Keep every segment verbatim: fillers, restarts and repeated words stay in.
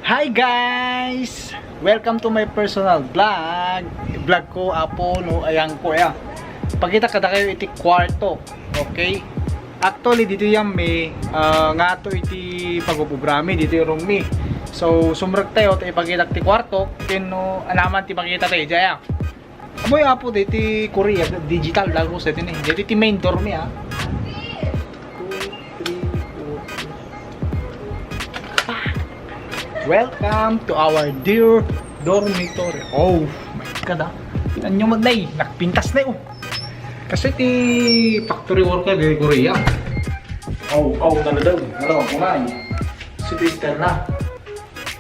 Hi guys! Welcome to my personal vlog. Vlog ko, apo, no, ayan ko, ayan. Pakita kadakayo iti kwarto. Okay? Actually, ditoy mi, ah, ngato iti pagub-ubrami, ditoy room mi. So, sumrek tayo, ta ipakita ti kwarto, ken no, anaman ti makita tayo, dyan. Amoy apo, deti Korea, digital, dagus, deti ni. Deti ti main door mi, ah. Two, three, four, five. Welcome to our dear dormitory. Oh my God, ah. Kita nyo man, nay, nagpintas na, oh. Kasi ti factory worker di Korea. Oh, oh, talaga. Ano, kumay. Si Tristan na.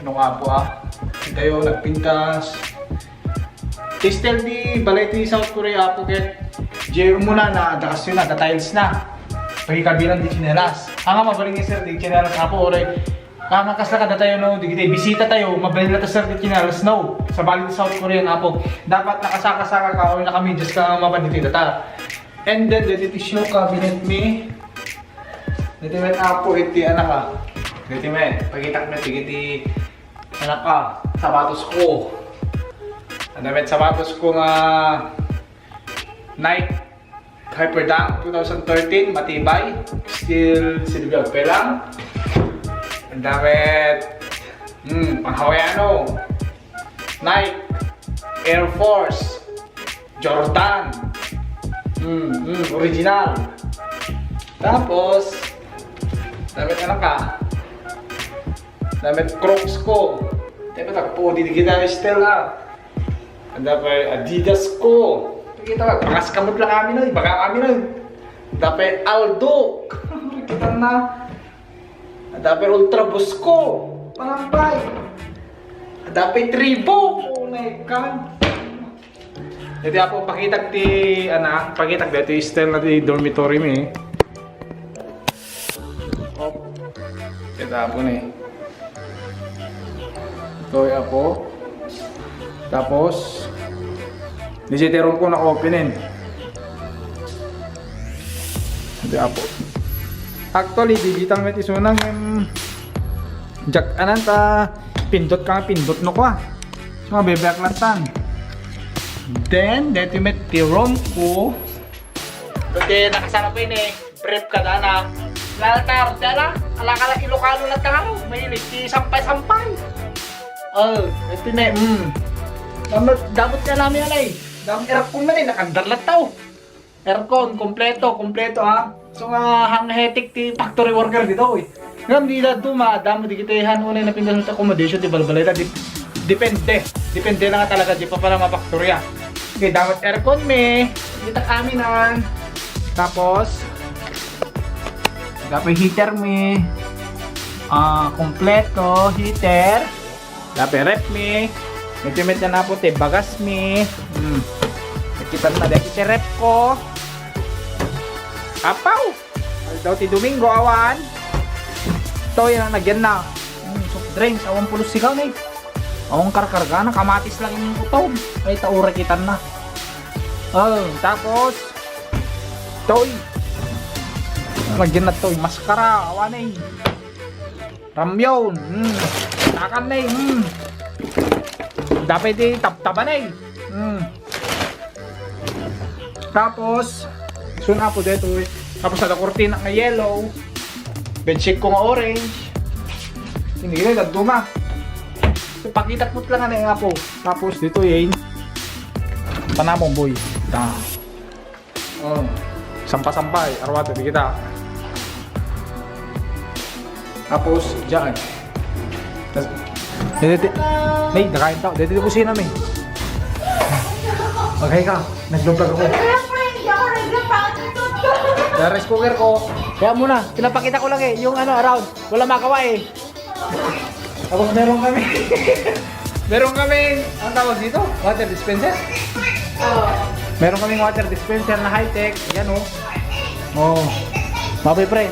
Ano nga po, ah? Kita yung nagpintas. Ti style ti balay ti South Korea, apo, ket diay umuna, adda kastoy na, adda tiles na. Pagikabilan ti tsinelas. Anga mabalin ni sir ti tsinelas, apo, uray. Anga kasla kadatayo, no, dagiti bisita tayo, mabalin latta, sir, ti tsinelas, no. Sabali ti South Korea, apo. Dapat nakasaka-saka ka or nakamidyas ka mapan ditoy datar. And then, dagiti shoe cabinet mi. Dagiti met, apo, iti anak, ah. Dagiti met, pakitak met, dagiti anak, ah, sapatos ko. Adda met sapatos ko nga Nike Hyperdunk two thousand thirteen, matibay. Still, silbi agpay lang. Adda met, hmm, pang Hawaiano. Nike, Air Force, Jordan. Hmm, hmm, original. Tapos, damit anak, ah. Damit Crocs ko. Tapi tak po, di kita style, ah. Adda pa Adidas ko. Kita, pangaskamot lang kami na, ibaga kami na. Adda pa Aldo. Kita na. Adda pa Ultra Boost ko. Pangambay. Adda pa Reebok. Oh my God. Dati, apo, pakitak ti, ana, pakitak dati style na ti dormitory mi. Op. Kita, apo, ni. Ito, apo. Tapos, di si terong ko naka-open in. Ito, apo. Actually, digital met isuna, em, jack, anan ta, pindot ka nga pindot no ko, ah. So, mabebek lang tan. Then, dati met ti room ko. Dati nakasarap ini, brief ka dana. Latar, dana, alakala Ilocano na tao, mahilig ti sampay-sampay. Oh, ito na, mm. Dapat, dapat ka namin yan eh. Dapat aircon na rin, nakandar lang tao. Aircon, kompleto, kompleto, ha. So nga, hang hetik ti factory worker dito, eh. Ngam, di da duma, damo di kita han unay napintas ti accommodation ti balbalay da. Dip-, depende. Depende lang talaga di pa pala mapaktorya. Okay, dapat aircon mi. Kita kami nan. Tapos, dapat heater mi. Ah, kompleto, heater. Dapat ref mi. Medyo medyo na po, te, bagas mi. Hmm. Nakita na dahil ti ref ko. Apaw! Aldaw ti Domingo, awan. Ito, yan ang nagyan na. Hmm, soft drinks, awan pulos sigaw na eh. Awan karkarga na, kamatis lang yung utog. Ay, taura kitan na. Oh, tapos, toy. Nagyan na toy, maskara, awan eh. Ramyon. Hmm. Takan na eh. Hmm. Dapat di taptaban na eh. Hmm. Tapos, sun apo dito eh. Tapos ada kortina nga yellow. Bedsheet ko nga orange. Hindi na, daduma. Pakita ko lang nga apo. Tapos dito eh. Panamong boy. Ta. Oh. Sampa-sampa eh. Arwata di kita. Tapos, diyan. Tas, dito, dito, may, nakain tao. Dito, dito kusina, may. Okay ka, nag-vlog ako. Yung rice cooker ko. Kaya muna, pinapakita ko lang eh, yung ano, around. Wala magawa eh. Tapos meron kami. Meron kami, ang tawag dito? Water dispenser? Meron kaming water dispenser na high-tech. Yan, oh. Oh. Mapi, pre.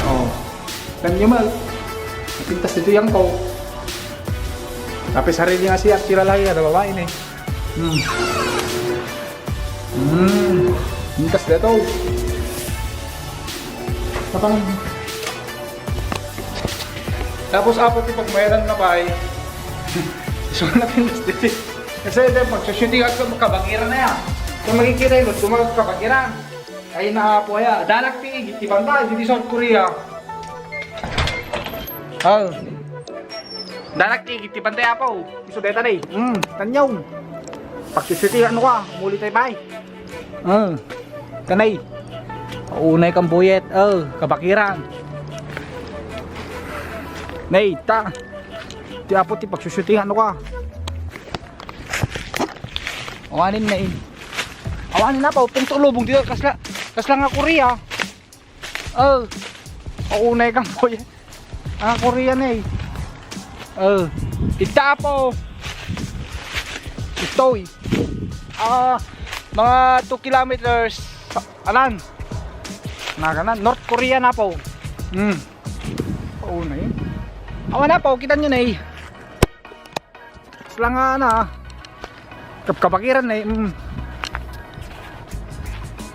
Oh. Kan nyo mal. Pintas dito yung ko. Tapi sarili nga siya, tira lagi ada babae ni. Hmm. Hmm. Pintas dito. Tapang Tapos apo ti pagmayalan na pay. Isu na pintas didi. Kasi ito yung pagsushooting at kabakiran na yan. Kung makikita yun, ito mga kabakiran. Ay na apo ya. Dalak ti igit ti banda, didi South Korea. Oh. Dalak ti igit ti banda apo. Isu deta na eh. Hmm, tanyaw. Pagsushooting ano ka, muli tayo pay. Oh. Kanay. Unay kang buyet. Oh, kabakiran. Nay, ta. Ti apo ti pagsushooting ano ka. Awanin na eh. Awanin na pa, utong tulubong dito. Kasla, kasla nga Korea. Oh. Unay kang buyet. Ang Korea na eh. Oh. Ita apo. Ito eh. Ah, mga two kilometers. Anan. Naganan. North Korea na po. Hmm. Oo na yun. Awa na po, kita nyo na eh. Sila nga na. Kap-, kapakiran na eh. Mm.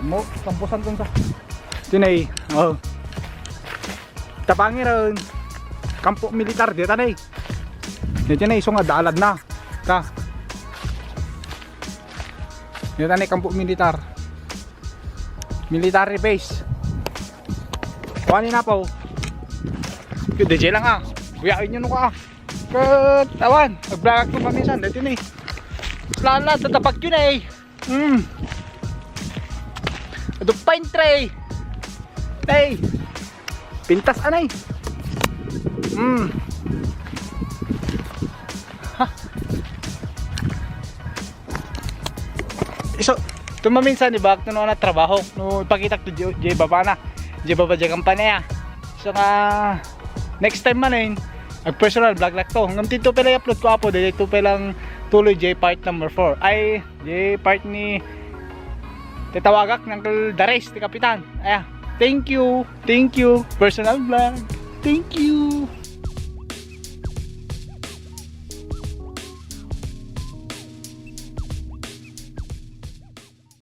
Mo, sampusan dun sa. Tinay. Oh. Tapangiran. Kampo militar, di tanay. Di tanay, isu nga dalad na. Ta. Di tanay, kampo militar. Military base. Kuha ni Napaw. Yung D J lang ah. Kuya, inyo no ka. Katawan. Nag-vlog ko paminsan. Dito ni. Lala, tatabag yun eh. Hmm. Ito pine tree. Hey. Pintas anay. Hmm. Ha. So, tumaminsan, di ba? Ito na trabaho. No, ipakita ko di, di baba na. Di baba di kampanya. So nga, next time man eh, ag personal vlog lang to. Hanggang dito pala i-upload ko apo, dito pala tuloy J part number four. Ay, J part ni titawagak ni Uncle Dares, ti Kapitan. Aya, thank you, thank you, personal vlog. Thank you.